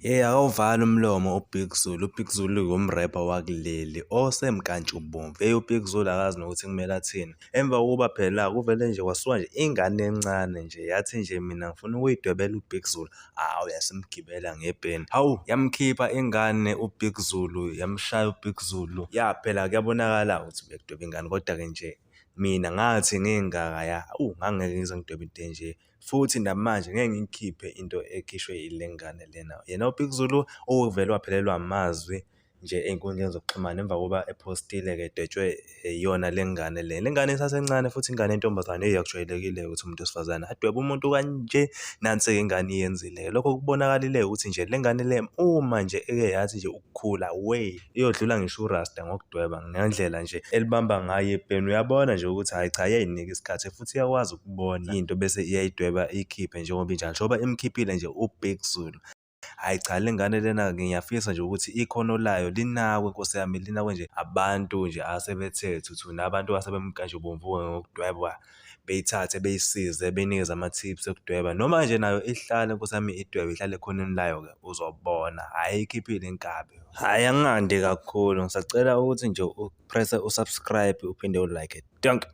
Hheyi, akawuvali umlomo uBig Zulu. UBig Zulu umrepha wakuleli osemnkantshubomvu. Hheyi, uBig Zulu akazi nokuthi kumele athini. Emva kokuba phela kuvele nje kwasuka nje ingane encane nje yathi nje mina ngifuna ukuyidwebela uBig Zulu. Hawu, yasimgibela ngebheni. Hawu, yamkhipha ingane uBig Zulu, yamshaya uBig Zulu. Ya phela kuyabonakala ukuthi bekudweba ingane kodwa-ke nje mina ngathi ngingaka ya, awu ngangeke ngize ngidwebe into enje. Futhi namanje ngeke ngiyikhiphe into ekhishwe ile ngane lena. Yena uBig Zulu uvele waphelelwa amazwi nje ey'nkundleni zokuxhumana emva kokuba ephostile-ke edwetshwe iyona le ngane le. Le ngane isasencane futhi ingane yentombazane, eyi akujwayelekile ukuthi umuntu wesifazane adwebe umuntu kanje. Nansi-ke ingane iyenzile-ke. Lokho kubonakalile ukuthi nje le ngane le uma nje eke yathi nje ukukhula we iyodlula ngisho uRasta ngokudweba ngendlela nje elibamba ngayo ipeni. Uyabona nje ukuthi hhayi cha iyayinika isikhathi futhi iyakwazi ukubona into bese iyayidweba iyikhiphe njengoba injalo. Njengoba imkhiphile nje uBig Zulu. Hhayi cha le ngane lena ngiyafisa nje ukuthi ikhono layo linakwe Nkosi yami, linakwe nje abantu nje asebethe thuthu nabantu asebemnkantshubomvu-ke ngokudweba beyithathe beyisize beyinikeze ama-tips okudweba noma nje nayo ihlale Nkosi yami idwebe ihlale ekhoneni layo-ke uzobona, hhayi ikhiphile inkabi. Hhayi angingandi kakhulu ngisacela ukuthi nje u-press-e u-subscribe uphinde u-like-e. Dankie.